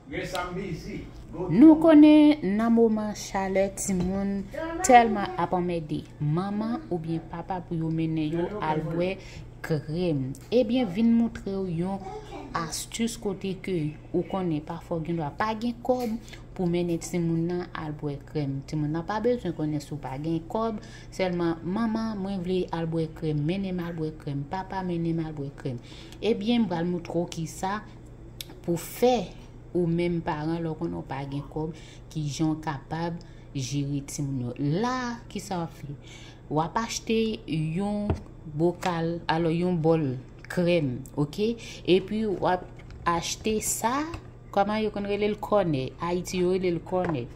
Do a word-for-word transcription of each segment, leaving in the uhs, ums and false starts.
Nou konnen nan moman chalè timoun tèlman ap anmède manman oubyen papa pou yo mennen yo al bwè krèm. Ebyen, vin montre w yon astis kote ke ou konnen pafwa w gen dwa pa gen kòb pou mennen timoun nan al bwè krèm. Timoun nan pa bezwen konnen si w pa gen kòb, sèlman manman, mwen vle al bwè krèm, mennen m al bwè krèm, papa, mennen m al bwè krèm. Ebyen, m pral montre w kisa pou fè ou menm paran lè w konnen w pa gen kòb, kijan w kapab jere timoun yo. La, kisa w ap fè? W ap achte yon bokal, alò yon bòl krèm, oke? Epi w ap achte sa, kòman yo konn rele l, kònè. Ayiti yo rele l kònè.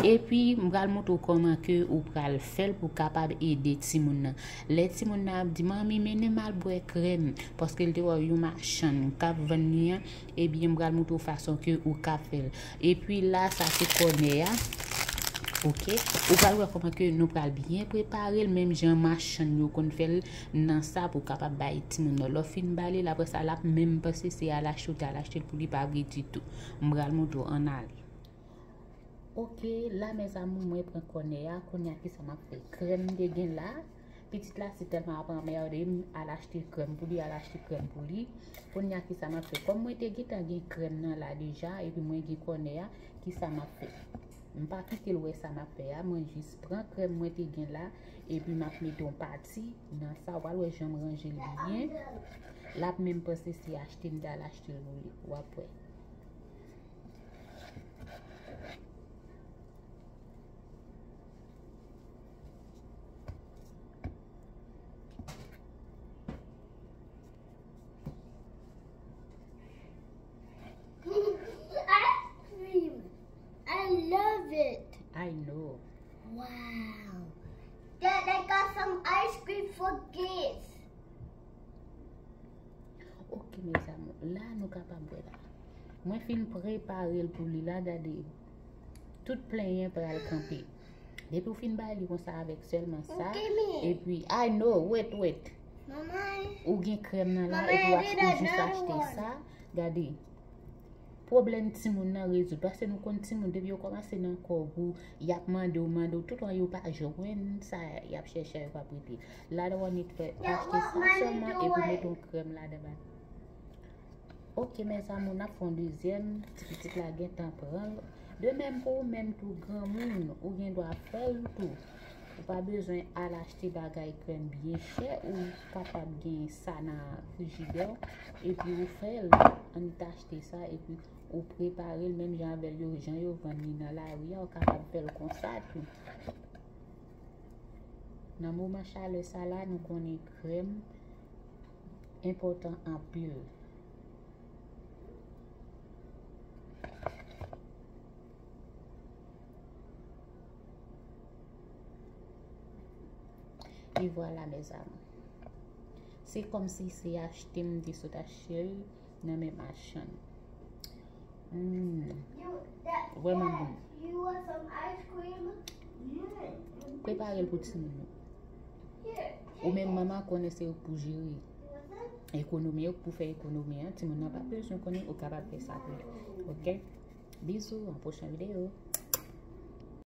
Epi m pral montre w kòman ke ou pral fè l pou kapab ede timoun nan. Lè timoun nan ap di, "Manmi, mennen m al bwè krèm," paske l te wè yon machann k ap vann li an, ebyen, m pral montre w fason ke ou ka fè l. Epi la, sa se kònè a. Oke? Ou pral wè kòman ke nou pral byen prepare l, menm jan machann yo konn fè l nan sa pou kapab bay timoun nan. Lè w fin ba li l, apre sa, l ap menm panse se al achte w te al achte l pou li, pa vre ditou. M pral montre w, ann ale. Oke, la, mes amours, mwen pran kònè a. Kounye a, kisa m ap fè? Krèm m te gen la. Pitit la, se tèlman ap anmède m, al achte krèm pou li, al achte krèm pou li. Kounye a, kisa m ap fè? Kòm mwen te gentan gen krèm nan la deja, epi mwen gen kònè a, kisa m ap fè? M pa kite l wè sa m ap fè a, mwen jis pran krèm mwen te gen la, epi m ap mete yon pati nan sa, w pral wè jan m ranje l byen. L ap menm panse se achte m t al achte l pou li, w ap wè. Ice cream. I love it. I know. Wow. Dad, I got some ice cream for kids. Oke, mes amours, la nou kapab wè la. Mwen fin prepare l pou li la, gade. Tout plenyen pral kanpe. Depi w fin bay li konsa avèk sèlman sa, epi, I know, wait, wait. Ou gen krèm nan la, epi w ach-, ou jis achte sa, gade. Pwoblèm timoun nan rezoud, paske nou konn timoun, depi yo kòmanse nan kò w, y ap mande w, mande w, tout an yo pa jwenn sa y ap chèche a, yo p ap rete. La, w annik fè achte sa sèlman, epi mete yon krèm ladan ba. Oke, mes amours, n ap fè yon dezyèm, ti pitit la gentan pran l. De menm pou ou menm tou, granmoun, ou gen dwa fè l tou. Ou pa bezwen al achte bagay krèm byen chè, ou kapab gen sa nan frijidè w, epi ou fè l, annik achte sa, epi ou prepare l menm jan avè l yo, jan yo vann li nan lari a, ou kapab fè l konsa tou. Nan moman chalè sa la, nou konnen krèm enpòtan anpil. E vwala, mes amours. Se kòmsi se achte m te sot achte l nan men machann. Mm. Vrèman bon. Prepare l pou timoun yo. Ou menm manman konnen se ou k pou jere ekonomi, ou k pou fè ekonomi an. Timoun nan pa bezwen konnen, ou kapab fè sa pou li. Oke? Bizou, an pwochen videyo.